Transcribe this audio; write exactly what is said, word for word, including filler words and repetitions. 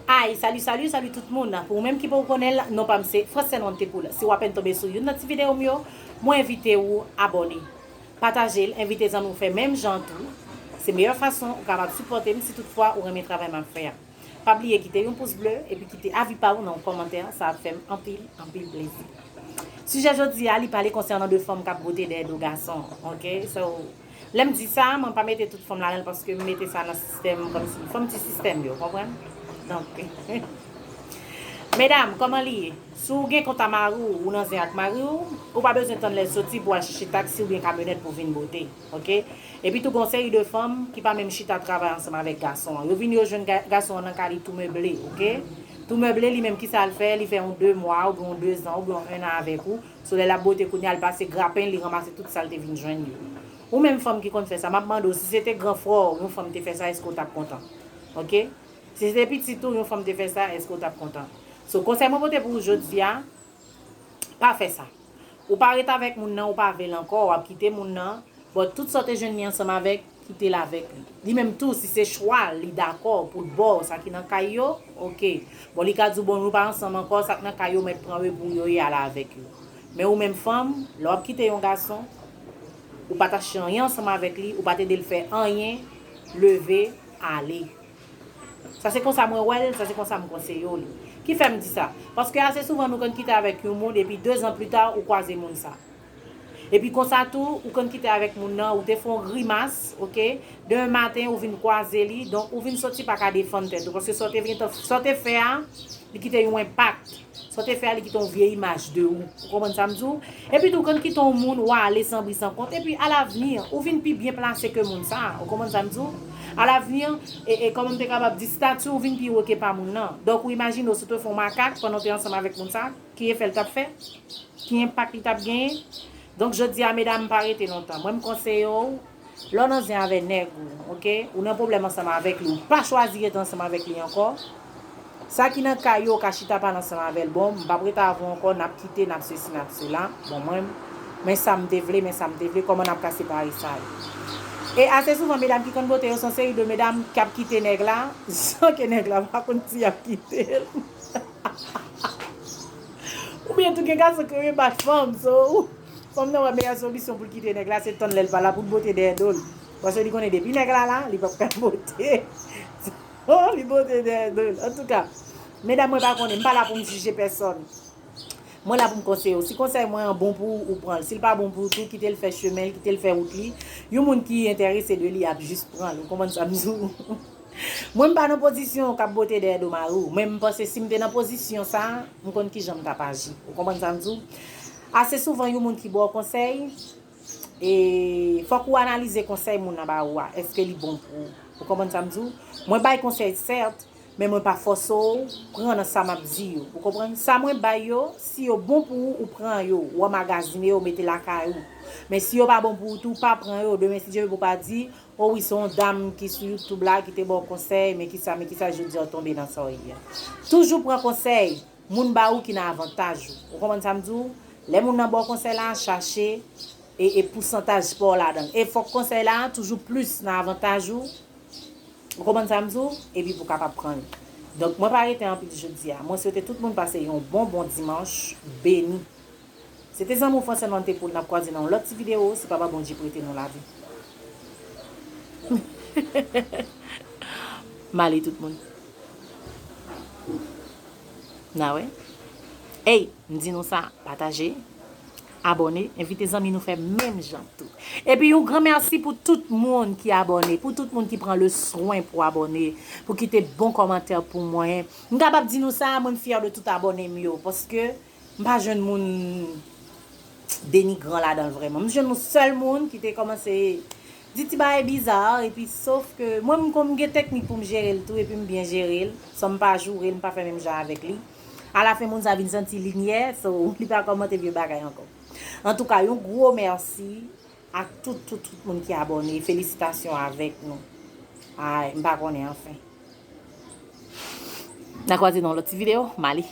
Ay, salut, salut, salut tout moun. Pou ou menm ki poko konnen l, non pa m se Francine Rantepoul. Si w apèn tonbe sou youn nan ti videyo m yo, mwen envite ou abòne. Pataje l, envite zanmi w fè menm jan tou. Se meyè fason ou kapab sipòte m si toutfwa ou renmen travay m ap fè a. Pa bliye kite yon pous ble epi kite avi pa w nan yon kòmantè, sa ap fè m anpil, anpil plezi. Sijè jodi a, li pale konsènan de fanm k ap bwote dèyè do gason, ok? So, lè m di sa, mwen pa mete tout fanm ladan l paske m mete sa nan sistèm kòmsi fanm ti sistèm yo, konprann? Donk, medam, kòman li ye? Si w gen kont a mari w, ou nan zen ak mari w, ou pa bezwen tann lè l soti pou w al chèche taksi oubyen kamyonèt pou w vin bwote, ok? Epi tou gen yon seri de fanm ki pa menm chita travay ansanm avèk gason an. Yo vin yo jwenn ga- gason an nan kay li tou meble, ok? Tou meble, li menm kisa l fè? Li fè yon de mwa, oubyen yon de zan, oubyen yon en an avèk ou. So lè l ap bwote kounye a, l pase grapen, li ranmase tout sa l te vin jwenn yo. Ou menm fanm ki konn fè sa, m ap mande w, si se te gran frè w, yon fanm te fè sa, èske w t ap kontan? Ok? Si se te pitit ou, yon fanm te fè sa, èske w t ap kontan? So, konsèy mwen pote pou ou jodi a, pa fè sa. Ou pa ret avèk moun nan, ou pa vle l ankò, w ap kite moun nan, but tout sa w te jwenn li ansanm avèk, kite l avèk li. Li menm tou, si se chwa l, li dakò pou l ba w sa ki nan kay yo, ok. Bon, li ka di w, bon, nou pa ansanm ankò, sa k nan kay yo mèt pran yo pou yo ye ale avèk yo. Men ou menm fanm, lè w ap kite yon gason, ou pa t achte anyen ansanm avèk li, ou pa t ede l fè anyen, leve, ale. Sa se konsa mwen wè l, sa se konsa m konseye w li. Ki fè m di sa? Paske ase souvan nou konn kite avèk yon moun, epi de zan pita, ou kwaze moun sa. Epi konsa tou, ou konn kite avèk moun nan, ou te fè yon grimas, ok? Demen maten, ou vin kwaze li, donk ou vin soti pa ka defann tèt ou, paske sa w te vin, sa w te fè a, li kite yon enpak. Sa w te fè a, li kite yon vye imaj de ou. Ou konprann sa m di w? Epi tou, konn kite yon moun, w ale san bri san kont, epi alavni, ou vin pi byen plase ke moun sa a. Ou konprann sa m di w? Alavni, e, e kòman m te kapab di, stati w vin pi wo ke pa moun nan. Donk, ou imajine w, si w te fè yon makak pandan w te ansanm avèk moun sa a, ki efè l t ap fè? Ki enpak li t ap genyen? Donk, jodi a, medam, pa rete lontan. Mwen, m konseye w, lè w nan zen avè nèg ou, ok? Ou nan pwoblèm ansanm avèk li, ou pa chwazi rete ansanm avèk li ankò. Sa ki nan kay yo, ou ka chita pale ansanm avè l. Bon, m p ap rete avè w ankò, n ap kite, n ap sesi, n ap sela. Bon, mwen, men sa m te vle, men sa m te vle, kòman n ap ka separe sa yo? E ase souvan, medam ki konn bwote yo, se yon seri de medam k ap kite nèg la, san ke nèg la pa konn si y ap kite l. Oubyen tou gen gason ki renmen bat fanm, so, fanm nan wè meyè solisyon pou l kite nèg la, se tann lè l pa la pou l bwote dèyè do l. Paske li konnen depi nèg la la, li p ap ka bwote. Oh, li bwote dèyè do l. Antouka, medam, mwen pa konnen, m pa la pou m jije pèsòn. Mwen la pou m konseye w. Si konsèy mwen an bon pou ou, ou pran l. Si l pa bon pou ou tou, kite l fè chemen l, kite l fè wout li. Yon moun ki enterese de li ap jis pran l. Ou konprann sa m di w? Mwen, m pa nan pozisyon k ap bwote dèyè do mari w. Men m panse si m te nan pozisyon sa a, m konn kijan m t ap aji. Ou konprann sa m di w? Ase souvan, yon moun ki ba w konsèy, e fòk ou analize konsèy moun nan ba ou a. Èske li bon pou ou? Ou konprann sa m di w? Mwen bay konsèy, sèt, men mwen pa fòse w pran nan sa m ap di yo. Ou konprann? Sa mwen bay yo, si yo bon pou ou, ou pran yo, ou anmagazine yo, ou mete lakay ou. Men si yo pa bon pou ou tou, pa pran yo. Demen, si Dye vle, pou pa di, o wi, se yon dam ki sou YouTube la, ki te ba w konsèy, men kisa, men kisa, jodi a w tonbe nan sa w ye a. Toujou pran konsèy moun ba ou ki nan avantaj ou. Ou konprann sa m di w? Lè moun nan ba w konsèy la, chache e, e pousantaj pa w ladan l. E fòk konsèy la toujou plis nan avantaj ou. Ou konprann sa m di w? Epi pou w kapab pran li. Donk, mwen pa rete anpil jodi a. Mwen swete tout moun pase yon bon, bon dimanch beni. Se te zanmi w Francine Rantepoul, n ap kwaze nan yon lòt ti videyo, si Papa Bondye prete nou lavi. M ale tout moun. N a wè. Ey, m di nou sa, pataje, abòne, envite zanmi nou fè menm jan tou. Epi yon gran mèsi pou tout moun ki abòne, pou tout moun ki pran le swen pou abòne, pou kite bon kòmantè pou mwen. M kapab di nou sa, mwen m fyè de tout abòne m yo, paske m pa jwenn moun denigran ladan l vrèman. M jwenn yon sèl moun ki te kòmanse di ti bagay biza, epi sof ke mwen, m konn gen teknik pou m jere l tou, epi m byen jere l, san m pa joure l, m pa fè menm jan avèk li. Alafen, moun sa vin santi li nyè, so, li pa kòmante vye bagay ankò. Antouka, yon gwo mèsi ak tout, tout, tout moun ki abòne. Felisitasyon avèk nou. Ay, m pa konnen, anfen. N a kwaze nan yon lòt ti videyo, m ale.